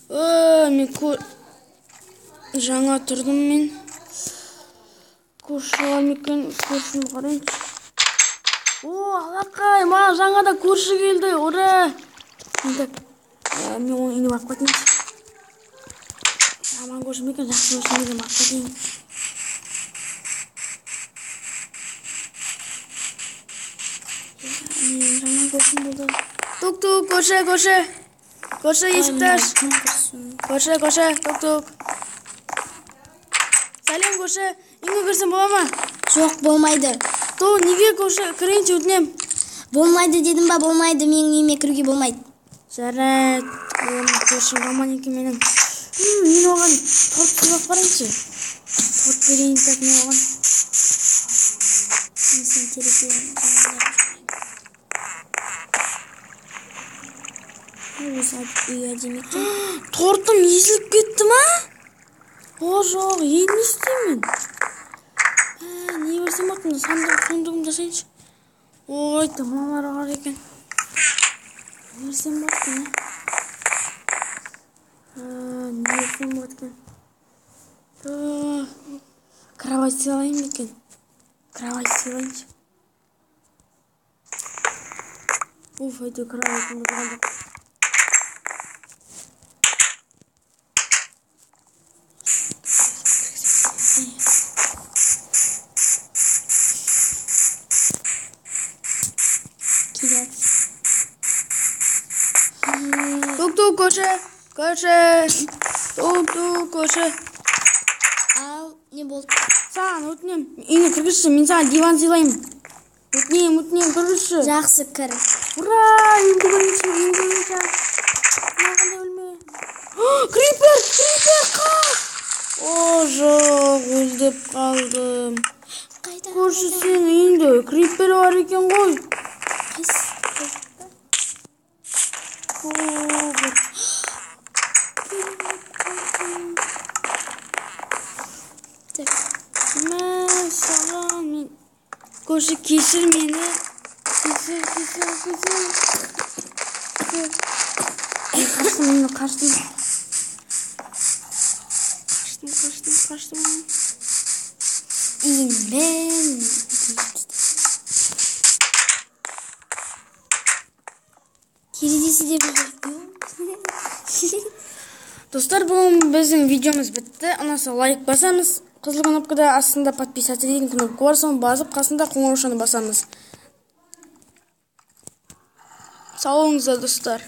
Мен жаңа тұрдым мен. Көрші бар ма екен? Көршіні қарайыншы. О, алақай, маған жаңада көрші келді. Ура! Енді мен оның үйіне барып қайтайыншы. Жаман көрші ме екен, жақсы көрші ме екен, барып қайтайын. Менің жаңа көршім болды. Тук-тук, көрші, көрші. Көрші, есікті аш. Көрші, көрші, тук-тук. Сәлем, көрші. Үйіңе кірсем бола ма? Жоқ, болмайды. Ту, неге көрші? Кірейінші, өтінем. Болмайды дедім ба, болмайды. Менің үйіме кіруге болмайды. Жарайды. Көршім жаман екен менің. Мен оған торт сыйлап барайыншы. Торт берейін так мен оған. Мен сен терезе жанында. Өзі үй әдемі екен. Тортым езіліп кетті ма? О, жоқ, енді не істеймін? Не берсем болады? Сандығымды жасайыншы. Ой, мыналар бар екен. Не берсем болады екен, а? Не берсем болады екен? Кровать сыйлайын ба екен? Кровать сыйлайыншы. Уф, әйтеуір кроватым бұзылған жоқ. Тук-тук, көрші, көрші, тук-тук, көрші. Ал, не болды? Саған өтінем, үйіңе кіргізші, мен саған диван сыйлаймын. Өтінем, өтінем, кіргізші. Жақсы, кір. Ура, үйімді көрейінші, үйімді көрейінші. Мына қандай бөлме? Крипер, крипер, қаш! О, жоқ, өліп қалдым. Қайда? Көрші, сенің үйіңде крипер бар екен ғой. Қайсы? Мәссаған, мен көрші, кешір мені. Кешір, кешір, кешір. Мен қаштым, мен қаштым. Қаштым, қаштым, қаштым. Үйіңмен. Терезесі де бір. Достар, бүгін біздің видеомыз бітті. Ұнаса лайк басамыз. Қызыл кнопкада астында подписаться деген кнопка бар, соны басып, қасында қоңыраушаны басамыз. Сау болыңыздар, достар.